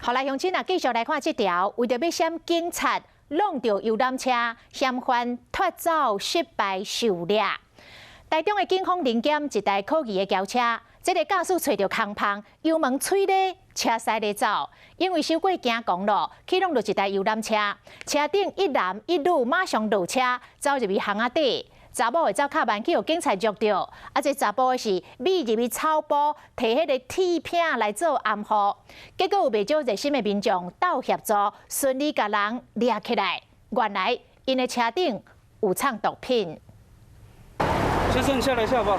好來，鄉親啊，繼續來看這條，為著欲閃警察，挵著遊覽車，嫌犯脫走失敗受掠。台中的警方臨檢一台可疑的轎車，這個駕駛揣著空縫，油門催咧，車駛咧走，因為傷過驚狂囉，去挵著一台遊覽車，車頂一男一女馬上落車，走入去巷仔底。查某的走較慢，去予警察捉著。啊，這查埔的是覕入去草埔，提彼個鐵片來做掩護。結果有袂少熱心的民眾鬥協助，順利共人掠起來。原來𪜶的車頂有藏毒品。先生，下來下吧。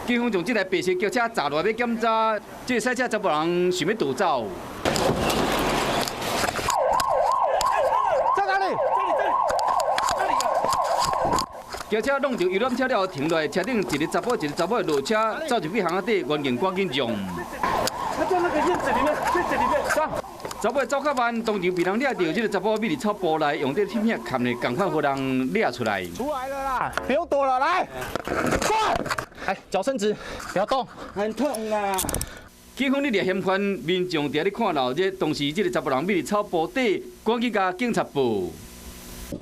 警方將這台白色轎車閘落來欲檢查，這個賽車查埔人想欲逃走。在哪裡？這裡，這裡，這裡。轎車挵著遊覽車了後停落來，車頂一個查埔一個查某落車，走入去巷仔底，原形趕緊讓。他在那個院子裡面，院子裡面。上。查某走較慢，當場被人掠著。這個查埔覕佇草埔內，用這個鐵片銜咧，仝款予人掠出來。出來了啦，不用躲了，來，過來。來，腳伸直，不要動。很痛啊！警方咧掠嫌犯，民眾佇遐咧看鬧熱。當時這個查埔人覕佇草埔底，趕緊共警察報。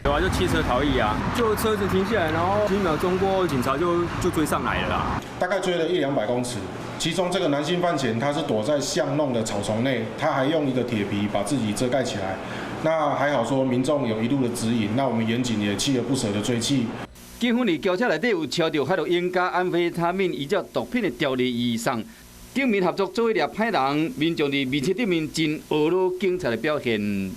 有啊，就棄車逃逸啊，就車子停下來，然後幾秒鐘過後，警察就追上來了啦。大概追了一兩百公尺，其中這個男性犯嫌他是躲在巷弄的草叢內，他還用一個鐵皮把自己遮蓋起來。那還好說民眾有一路的指引，那我們員警也鍥而不捨的追緝。警方佇轎車內底有抄著海洛英佮安非他命依照毒品的條例移送。警民合作做伙掠歹人，民眾佇面冊頂面真呵咾警察的表現。